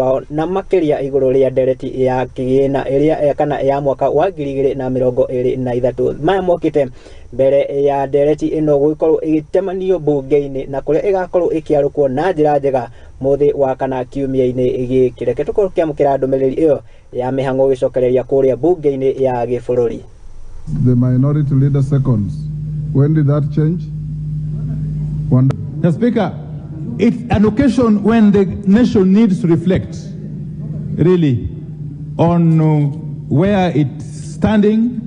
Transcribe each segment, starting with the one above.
Wao na makĩria igũrũ rĩa ndereti ya kĩgĩna ĩrĩa kana ya mwaka wa 2023. Maya mokĩte mbere ya ndereti ĩno gũgĩkorwo ĩgĩtemanio mbunge-inĩ na kũrĩa ĩgakorwo ĩkĩarũkwo na njĩra njega mũthĩ wa kana kiumia-inĩ gĩkĩ. Reke tũkorwo tũkĩamũkĩra ndũmĩrĩri ĩyo ya mĩhang'o gĩcokereria kũrĩa mbunge-inĩ ya gĩbũrũri. The minority leader seconds. When did that change? One. Mr. Speaker, it's an occasion when the nation needs to reflect, really, on where it's standing,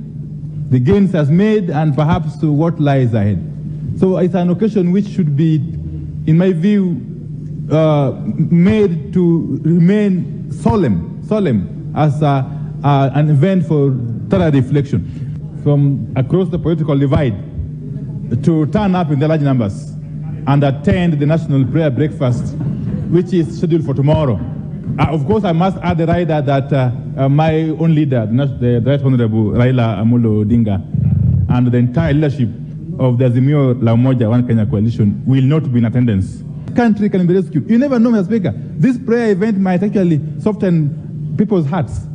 the gains has made, and perhaps what lies ahead. So it's an occasion which should be, in my view, made to remain solemn, solemn as an event for thorough reflection from across the political divide to turn up in the large numbers and attend the national prayer breakfast, which is scheduled for tomorrow. Of course, I must add the rider that my own leader, the Right Honorable Raila Amolo Odinga, and the entire leadership of the Azimio La Umoja One Kenya coalition will not be in attendance. Country can be rescued. You never know, Mr. Speaker. This prayer event might actually soften people's hearts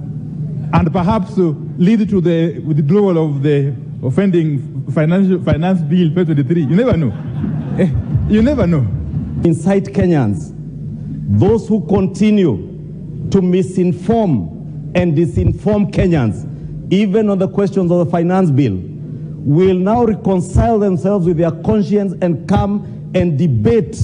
and perhaps lead to the withdrawal of the offending financial finance bill 2023. You never know. You never know. Incite Kenyans, those who continue to misinform and disinform Kenyans, even on the questions of the finance bill, will now reconcile themselves with their conscience and come and debate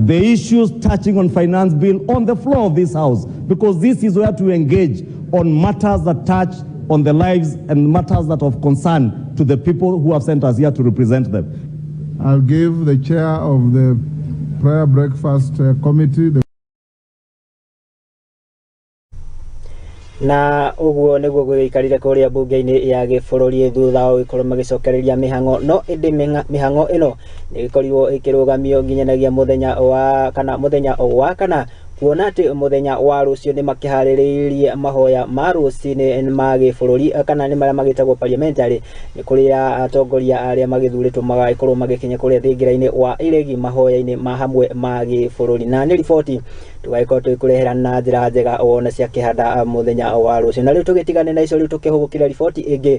the issues touching on finance bill on the floor of this house, because this is where to engage on matters that touch on the lives and matters that of concern to the people who have sent us here to represent them. I'll give the chair of the prayer breakfast committee the Na ũguo nĩguo gũgĩikarire kũrĩa mbunge-inĩ ya gĩbũrũri thutha wa gũgĩkorwo magĩcokereria mĩhang'o. No ĩndĩ mĩhang'o ĩno nĩ ĩgĩkorirwo ĩkĩrũgamio nginyanagia mũthenya wa kana mũthenya wa kana, kuona atĩ mũthenya wa rũciũ nĩ makĩharĩrĩirie mahoya ma rũcinĩ ma gĩbũrũri kana nĩ marĩa magĩtagwo parliamentary, nĩ kũrĩa atongoria arĩa magĩthurĩtwo magagĩkorwo magĩkinya kũrĩa thingira-inĩ wa iregi mahoya-inĩ ma hamwe ma gĩbũrũri. Na nĩ riboti tũgagĩkorwo tũgĩkũrehera na njĩra njega wona ciakĩhanda mũthenya wa rũciũ. Na rĩu tũgĩtigane na icio, rĩu tũkĩhũgũkĩra riboti ĩngĩ.